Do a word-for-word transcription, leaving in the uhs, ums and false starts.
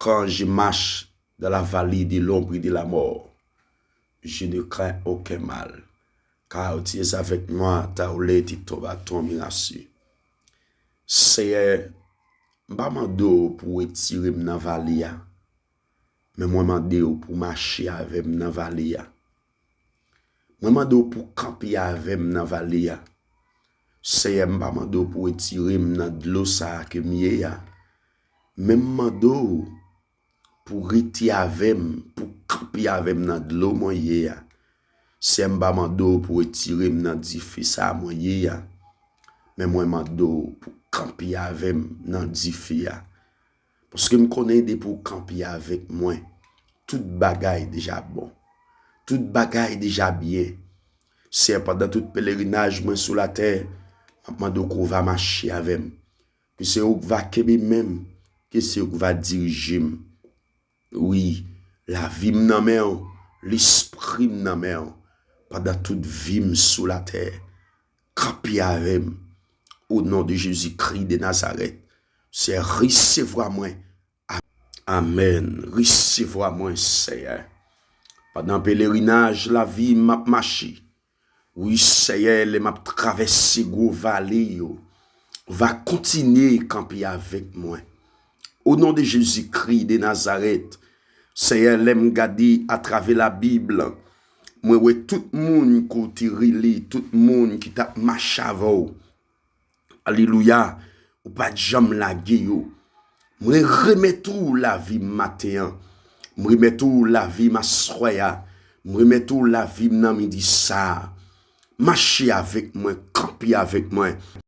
Quand je marche dans la vallée de l'ombre de la mort, je ne crains aucun mal, car tu es avec moi, ta roulette et ton bâton me rassurent. Seyè, m pa mande w pou w retire m nan vale a, men mwen mande w pou w mache avè m nan vale a. Mwen mande w pou w kanpe avè m nan vale a. Seyè, m pa mande w pou w retire m nan dlo sa a ke m ye a, men m mande w pou w rete avè m, pou w kanpe avè m nan dlo mwen ye a. Seyè, m pa mande w pou w retire m nan dife sa a mwen ye a, men mwen mande w pou w kanpe avè m nan dife a. Paske m konnen depi w kanpe avèk mwen, tout bagay deja bon. Tout bagay deja byen. Seyè, pandan tout pelerinaj mwen sou latè, m ap mande w ke w va mache avè m. Ke se ou k va kenbe men m, ke se ou k va dirije m. Wi, lavi m nan men w, lespri m nan men w, pandan tout vi m sou latè. Kanpe avè m, o non de Jezikri de Nazarèt. Seyè, resevwa mwen. Amèn. Resevwa mwen, Seyè. Pandan pelerinaj lavi m ap mache, wi, Seyè, lè m ap travèse gwo vale yo, ou va kontinye kanpe avèk mwen. O non de Jezikri de Nazarèt, Seyè, lè m gade atravè Labib, mwen wè tout moun ke w te rele, tout moun ki t ap mache avè w. Alelouya, ou pa t janm lage yo. Mwen remèt ou lavi m maten an. Mwen remèt ou lavi m aswè a. Mwen remèt ou lavi m nan midi sa a. Mache avèk mwen, kanpe avèk mwen.